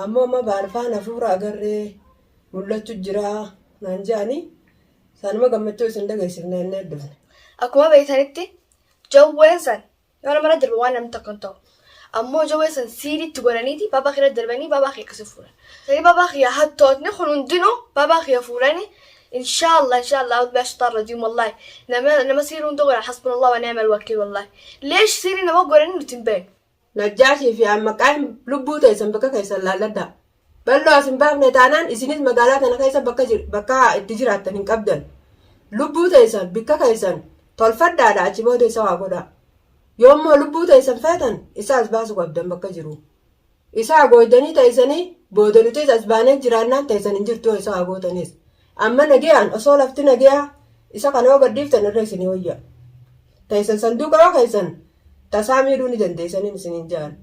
Ammoo amma baarfaan hafuura agarree mul'achu jira naan je'anii sanuma gammachuu isin dhageessifna jennee dhufne. Akkuma beektanitti jawween san yoo namarra darbe waan namni tokko hin ta'u. Ammoo jawwee san siiriitti godhaniiti baabaa kiyya darbanii baabaa kiyya akkasii fuudhan. Sanii baabaa kiyya hattootni kun hundinuu baabaa kiyya fuudhanii, inshallah, inshallah, أعوذ بالله الشيطان الرجيم. والله nama siirii hunda godhan, حسبنا الله ونعم الوكيل. والله ليش siirii nama godhanii nuti hin beeknu. Najjaashii fi Ammaqaan lubbuu teessan bakka keessan laalladhaa. Balloo as hin baafne taanaan isinis magaalaa tana keessa bakka bakka itti jiraattan hin qabdan. Lubbuu teessan bikka keessan tolfadhaadha, achi booda isa waa godhaa. Yoommoo lubbuu teessan feetan isa as baasu qabdan bakka jiru. Isa agooydanii teessanii booda nutis as baanee jiraannaan teessan hin jirtu isa agootanis. Amma nagayaan osoo lafti nagayaa isa kana yoo gadhiiftan irra isinii wayya. Teessan sanduuqa yoo keessan tasaa miidhuu ni dandeessaniin isiniin ja'an.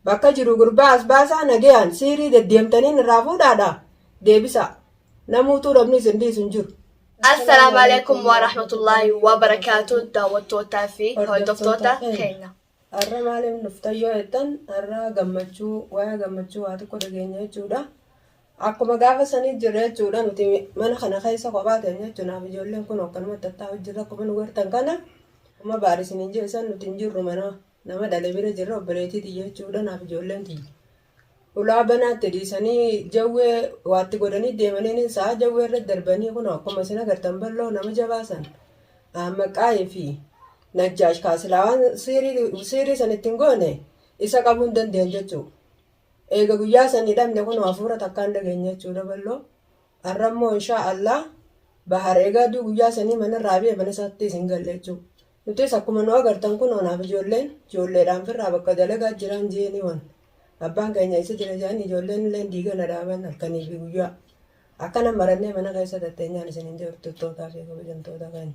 Bakka jiru gurbaa as baasaa, nagayaan siirii deddeemtaniin irraa fuudhaadha deebisaa. Namuutuu dhabni isin dhiisu hin jiru. Assalaamu alaikum wa rahmatullahi wa barakaatu, daawwattootaa fi hordoftoota keenya. Har'a maaliif dhuftan yoo jettan, har'a gammachuu, waa'ee gammachuu waa xiqqoo dhageenya jechuudha. Akkuma gaafa sanii jirra jechuudha, nuti mana kana keessa kophaa teenya jechuudha. Naaf ijoolleen kun akkanumatti tattaa'u jirra, akkuma nu gartan kana. Akkuma baar isiniin jedhe san nuti hin jirru, mana nama dhale bira jirra, obboleettii tiyya jechuudha, naaf ijoolleen tiyya. Ulaa banaatti dhiisanii jawwee waatti godhanii deemanii sa'a jawwee irra darbanii kun akkuma isin agartan balloo nama jabaasan. Maqaayii fi Najjaash kaasilaa waan siirii san ittiin goone isa qabuu hin dandeenye jechuudha. Eega guyyaa sanii dhabne kun hafuura takkaan dhageenya jechuudha balloo. Har'a immoo inshaa Allah bahar eegaa aduu guyyaa sanii manarraa ba'e mana isaatti isin galle jechuudha. Nutis akkuma nu agartan kun onaaf ijoolleen ijoolleedhaan firraa bakka dalagaa jiran jeeni wan. Abbaan keenya isa jira jedhanii ijoolleen illee diigana dhaaban halkanii fi guyyaa. Akkana marannee mana keessa tatteenyaan isin hin jiru, tuttootaa fi kabajamtoota keenya.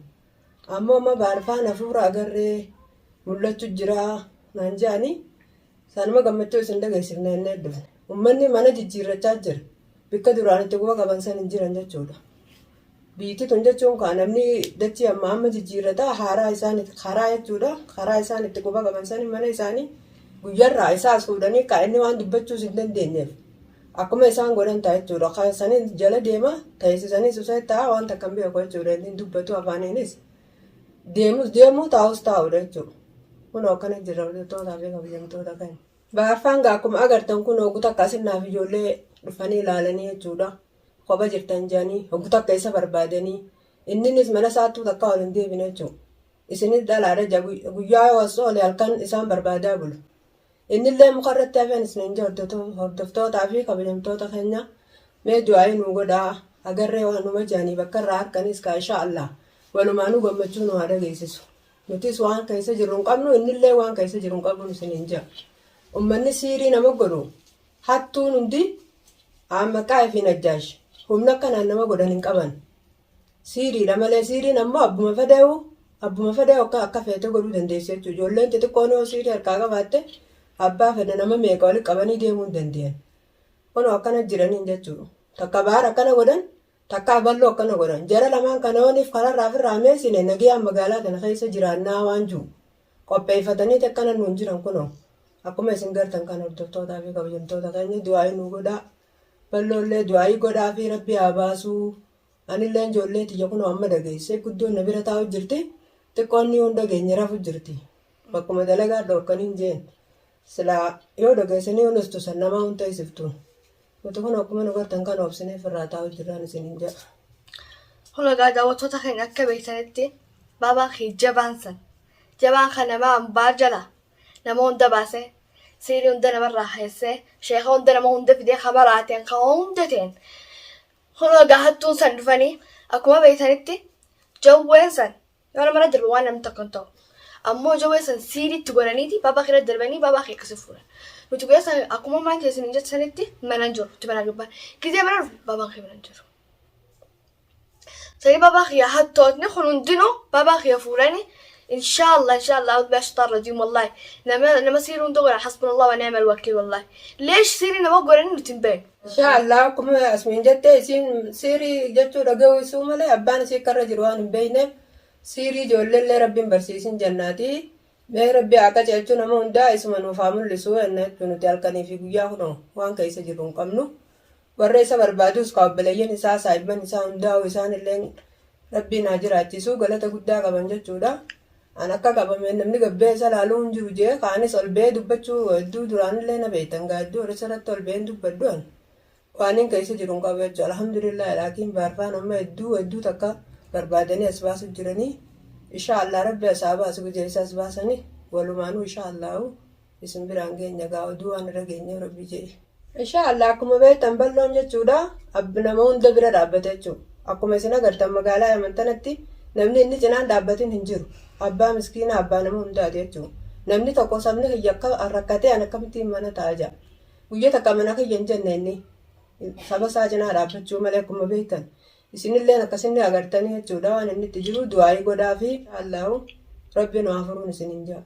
Ammoo amma baarfaan hafuura agarree mul'achu jira naan je'anii sanuma gammachuu isin dhageessifna jennee dhufne. Uummanni mana jijjiirrachaa jira. Bikka duraan itti quba qaban san hin jiran jechuudha. Biitti tun jechuun kaa namni dachii amma amma jijjiirrataa haaraa isaan karaa jechuudha. Karaa isaan itti quba qaban san mana isaanii guyyarraa isaas fuudhanii kaa inni waan dubbachuus hin dandeenyeef. Akkuma isaan godhan ta'a jechuudha. Kan saniin jala deema teessisanii usee ta'a, waan takka hin beeku jechuudha. Inni dubbatu afaaniinis deemus deemu taa'us taa'udha jechuudha. Kunoo akkana jira, hordoftoota fi kabajamtoota keenya. Baarfaan gaa akkuma agartan kun hogu takka asinnaaf ijoollee dhufanii ilaalanii jechuudha. Kopha jirtan jedhanii hogu takka isa barbaadanii inninis mana isaattuu takka ol hin deebine jechuudha. Isinis dhalaadha, guyyaa yoo as oole halkan isaan barbaadaa bulu. Innillee muka irratti hafeen isin jedhu, hordoftootaa fi kabajamtoota keenya, mee du'aayii nuu godhaa, agarree waan numa jedhanii bakka irraa harkanis kaa insha Allah walumaanuu gammachuu nu haa dhageessisu. Nutis waan keessa jirru hin qabnu, innillee waan keessa jiru hin qabu isiniin jedha. Uummanni siirii nama godhu hattuun hundi Ammaqaa fi Najjaash humna akkanaan nama godhan hin qaban. Siiriidha malee, siiriin ammoo abbuma fedheewu akka feete godhuu dandeessu jechuudha. Ijoolleen xixiqqoon yoo siirii harkaa qabaatte abbaa fedhe nama meeqa walitti qabanii deemuu hin danda'an. Kunoo akkana jiraniin jechuudha. Takka baar akkana godhan, takka balloo akkana godhan. Jara lamaan kana ooniif kararraa ofirraa meesine nagayaan magaalaa kana keessa jiraannaa waan jiru. Qopheeffatanii akkana nuun jiran kunoo. Akkuma isin gartan kan hordoftootaa fi kabajamtoota keenya, du'aayii nuu godhaa. Balloollee du'aayii godhaa fi rabbi haa baasuu. Anillee ijoollee tiyya kunoo amma dhageessee guddoon na bira taa'u jirti. Xiqqoon ni hunda geenye rafu jirti. Bakkuma dalagaa dhorkaniin jeen. Silaa yoo dhageessanii hunustu san namaa hunda isiftu. Nuti kun akkuma nu gartan kan obsinee firraa taa'u jirraan isiniin jedha. Hologaa daawwattoota keenya, akka beektanitti baabaa kee jabaan san jabaan kan namaa ambaa jala nama hunda baasee, siirii hunda namarraa keessee, sheeka hunda nama hunda fidee kamaraateen kan hunda ta'een hologaa hattuun san dhufanii akkuma beektanitti jawween san yoo namarra darbe waan namni tokko hin ta'u. Ammoo jawwee san siiriitti godhaniiti baabaa kee irra darbanii baabaa kee akkasii fuudhan. Nuti guyyaa san akkuma maan keessan hin jettanitti mana hin jiru. Itti mana gubbaa. Gizee mana dhufu baabaan kee mana hin jiru. Sanii baabaa kiyya hattootni kun hundinuu baabaa kiyya fuudhanii, inshallah, inshallah, أعوذ بالله الشيطان الرجيم. والله nama siirii hunda godhan, حسبنا الله ونعم الوكيل. والله ليش siirii nama godhanii nuti hin beeknu. Insha Allah akkuma asmiin jette isiin siirii jechuu dhaga'uu isuu malee abbaan isii karra jiru waan hin beekneef siirii ijoolleellee rabbiin barsiisin jennaati. Mee Rabbi haa qajeelchu nama hundaa isuma nuuf haa mul'isu jenna jechuun nuti halkanii fi guyyaa kunoo waan keessa jirru hin qabnu. Warra isa barbaadus ka obboleeyyan isaa saahibban isaa hundaa'u isaanillee Rabbiin haa jiraachisu galata guddaa qaban jechuudha. An akka qabameen namni gabbee isa laaluu hin jiru jee kaanis ol ba'ee dubbachuu hedduu duraanillee na beektan gaa hedduu irratti ol ba'een dubbadhu an. Waanin keessa jiru hin qabu jechuudha. Alhamdulillah, laakiin baarfaan amma hedduu hedduu takka barbaadanii as baasu jiranii. Insha Allah Rabbi as haa baasu, gijee isa as baasanii walumaanuu insha Allahu isin biraan geenya gaa oduu waan irra geenye Rabbi jedhe. Insha Allah akkuma beektan bal'oon jechuudha abbi nama hunda bira dhaabbate jechuudha. Akkuma isin agartan magaalaa Yaman tanatti namni inni cinaan dhaabbatin hin jiru. Abbaa miskiina, abbaa nama hundaati jechuudha. Namni tokko sabni kiyya akka rakkatee an akkamittiin mana ta'a jedha. Guyya takka mana kiyya hin jenne, inni saba isaa cinaa dhaabbachuu malee. Akkuma beektan isinilleen akkasinni agartanii jechuudha waan inni itti jiru. Du'aayii godhaa fi Allahu Rabbi nu haa furuun isin hin jaa.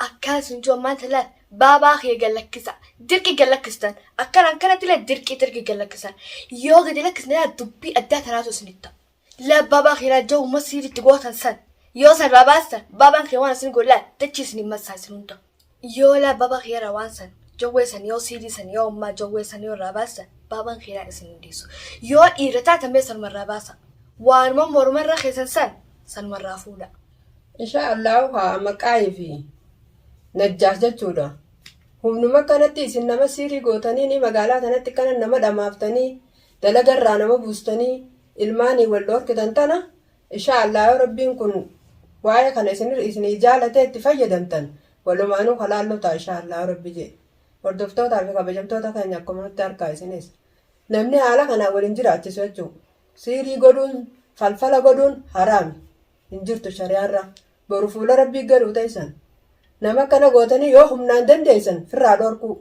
Akkaan isin jiru ammaan talaal baabaa kee gallakkisa. Dirqi gallakkistan. Akkana akkanatti illee dirqi dirqi gallakkisan. Yoo gadi lakkisne laa dubbii addaa tanaatu isinitti ta'a. Laa baabaa kee laa jawuma siiritti gootan san. Yoo san irraa baastan baabaan kee waan isin godhu laa dachii isin hin massaa isin hunda. Yoo laa baabaa kee irraa waan san jawwee san yoo siirii san yoo ammaa jawwee san yoo irraa baastan baabaan kee laa isin hin dhiisu. Yoo dhiira taatan mee sanuma irraa baasa. Waanuma morma irra keessan san sanuma irraa fuudha. Insha Allahu haa maqaayii fi Najjaash jechuudha. Humnuma kanatti isin nama siirii gootanii ni magaalaa kanatti kana nama dhamaaftanii, dalagarraa nama buustanii, ilmaanii wal dhoorkitan tana. Insha Allah yoo Rabbiin kun waa'ee kana isin isinii jaalatee itti fayyadamtan walumaanuu kalaalloo ta'a insha Allah yoo Rabbi jedhe. Hordoftootaa fi kabajamtoota keenya, akkuma nutti harkaa isinis namni haala kanaan waliin jiraachisu jechuudha. Siirii godhuun, falfala godhuun haraami, hin jirtu shari'aarra. Boru fuula Rabbii galuu teessan. Nama akkana gootanii yoo humnaan dandeessan firraa dhorkuu.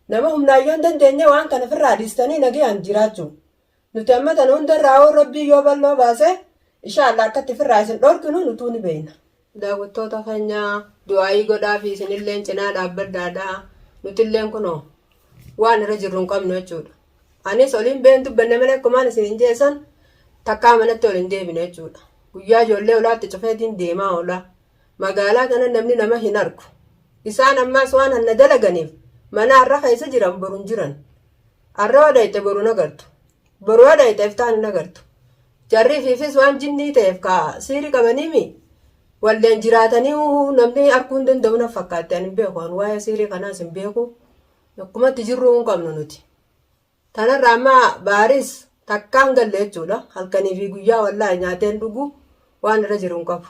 Nama humnaan yoo hin dandeenye waan kana firraa dhiistanii nagayaan jiraachuu. Nuti amma tana hundarraa hoo Rabbii yoo bal'oo baase insha Allah akkatti firraa isin dhorkinu nutuu ni beekna. Daawwattoota keenya, du'aayii godhaa fi isinilleen cinaa dhaabbadhaadha. Nutilleen kunoo waan irra jirru hin qabnu jechuudha. Anis oliin been dubbanne malee akkumaan isin hin jeessan takkaa manatti ol hin deebine jechuudha. Guyyaa ijoollee olaatti cufeetiin deemaa oola. Magaalaa kana namni nama hin argu. Isaan ammaas waan hanna dalaganiif mana har'a keessa jiran boru hin jiran. Har'a yoo dhayxe boru hin agartu. Boru yoo dhayxe iftaan hin agartu. Jarri ifiifis waan jinnii ta'eef ka siiri qabaniimi walleen jiraatanii namni arguu hin danda'u na fakkaatti. Ani hin beeku, ani waa'ee siirii kanaas hin beeku. Akkumatti jirruu hin qabnu nuti. Tanarraa amma baaris takkaan galle jechuudha. Halkanii fi guyyaa wallaahi nyaateen dhugu, waan irra jiru hin qabu.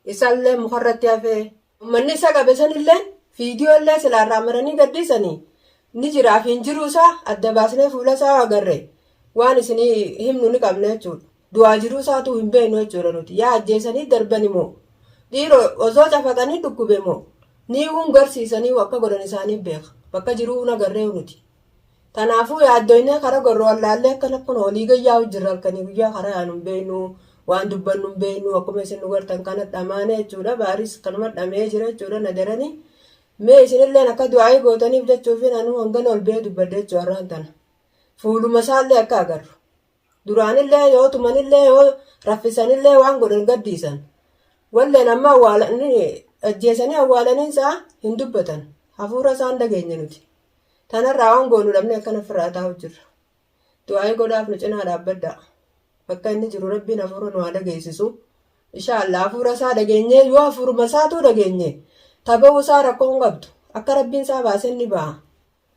Isallee mukarratti hafee. Uummanni isa qabe sanillee viidiyoo illee silaarraa maranii gadhiisanii ni jiraa fi hin jiruu isaa adda baasnee fuula isaa agarre waan isinii himnu ni qabna jechuudha. Du'aa jiruu isaatu hin beeknu jechuudha nuti. Yaa ajjeesanii darbani moo? Dhiiroo osoo cafaqanii dhukkube moo? Ni hun garsiisanii akka godhan isaanii beeka. Bakka jiruu hun agarree nuti. Kanaafuu yaaddoynee karaa gorro wallaallee akkana kun olii gayyaa jirra. Halkanii guyyaa karaa yaanu hin beeknu, waan dubbannu hin beeknu. Akkuma isin nu gartan kana dhamaane jechuudha. Baaris kanuma dhamee jira jechuudha na darani. Mee isinilleen akka du'aayii gootaniif jechuufi anuu hangana ol ba'ee dubbadhe jechuudha har'aan tana. Fuuluma isaallee akka agarru. Duraanillee yoo tumanillee, yoo raffisanillee, waan godhan gaddiisan. Walleen amma awwaalanii ajjeesanii awwaalaniinsaa hin dubbatan. Hafuura isaan dhageenya nuti. Tanarraa waan goonu dhabnee akkana ofirraa taa'u jirra. Du'aayii godhaaf, nu cinaa dhaabbadhaa. Bakka inni jiru Rabbiin hafuura nu haa dhageessisu. Insha Allah hafuura isaa dhageenyee, yoo hafuuruma isaatuu dhageenye taba'uu isaa rakkoo hin qabdu. Akka Rabbiin isaa baaseen ni ba'a.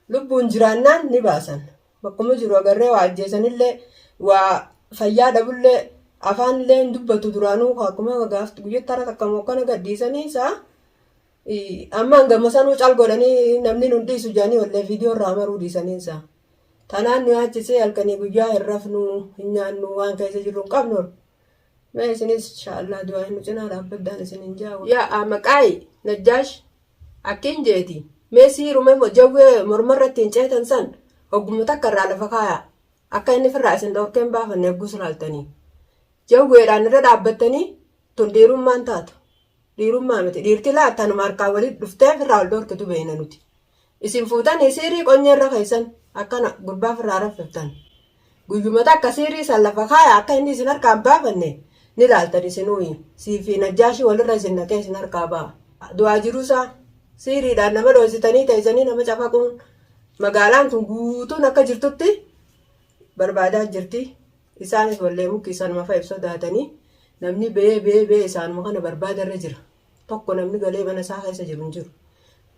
Lubbuun jiraannaan ni baasan. Bakkuma jiru agarree waa ajjeesanillee, waa fayyaa dhabullee, afaanillee hin dubbatu duraanuu. Akkuma gaaf guyyatti hara takka mokkana gadhiisanii isaa amma hangama sanuu cal godhanii namni nun dhiisu jedhanii wallee viidiyoo irraa maruu dhiisanii isaa. Tanaan nu yaachisee halkanii guyyaa hin rafnu, hin nyaannu, waan keessa jirru hin qabnu. Mee isinis inshaallah du'aa nu cinaa dhaabbadhaan isin hin jaawu. Yaa maqaayi Najjaash akkiin jeeti. Mee siirume jawwee mormarratti hin ceetan san hogguma takka irraa lafa kaayaa. Akka inni firraa isin dhorkee hin baafanne hoggus laaltanii. Jawweedhaan irra dhaabbattanii tun dhiirummaan taatu. Dhiirummaa miti. Dhiirti laa tanuma harkaan walitti dhuftee firraa ol dhorkitu beeyna nuti. Isin fuutanii siirii qonyee irra keessan akkana gurbaa firraa raffiftan. Guyyuma takka siirii san lafa kaaya, akka inni isin harkaan baafanne ni laaltan isinuuyi. Sii fi Najjaashii walirra isin naqee isin harkaa ba'a. Du'aa jiruusaa siiriidhaan nama dhoositanii teessanii nama cafaquun magaalaan tun guutuun akka jirtutti barbaadaa jirti. Isaanis wallee mukki isaanuma fa'a sodaatanii namni ba'ee ba'ee ba'ee isaanuma kana barbaadarra jira. Tokko namni galee mana isaa keessa jiru hin jiru.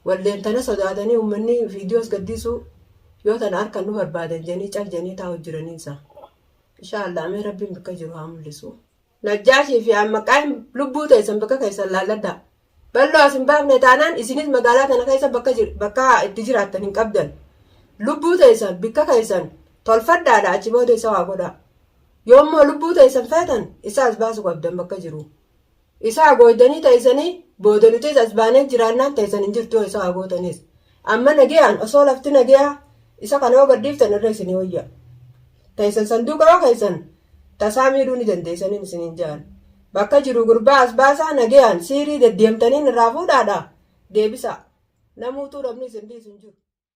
Walleen tana sodaatanii uummanni viidiyoos gaddisuu yoo tana harkaan nu barbaadan jedhanii cal jedhanii taa'u jiranii isaa. Inshaallah mee rabbiin bakka jiru haa mul'isu. Najjaashii fi ammaqaan lubbuu teessan bakka keessan laalladhaa. Balloo as hin baafne taanaan isinis magaalaa tana keessa bakka bakka itti jiraattan hin qabdan. Lubbuu teessan bikka keessan tolfadhaadha achi booda isa waa godhaa. Yoommoo lubbuu teessan feetan isa as baasu qabdan bakka jiru. Isa gooydanii teessanii booda nutis as baanee jiraannaan teessan hin jirtu isa haa gootanis. Amma nagayaan osoo lafti nagayaa isa kana yoo gadhiiftan irra isinii wayya. Teessan sanduuqa yoo keessan tasaa miidhuu ni dandeessaniin isiniin ja'an. Bakka jiru gurbaa as baasaa nagayaan siirii deddeemtaniin irraa fuudhaadha deebisaa. Namuutuu dhabni isin dhiisu hin jiru.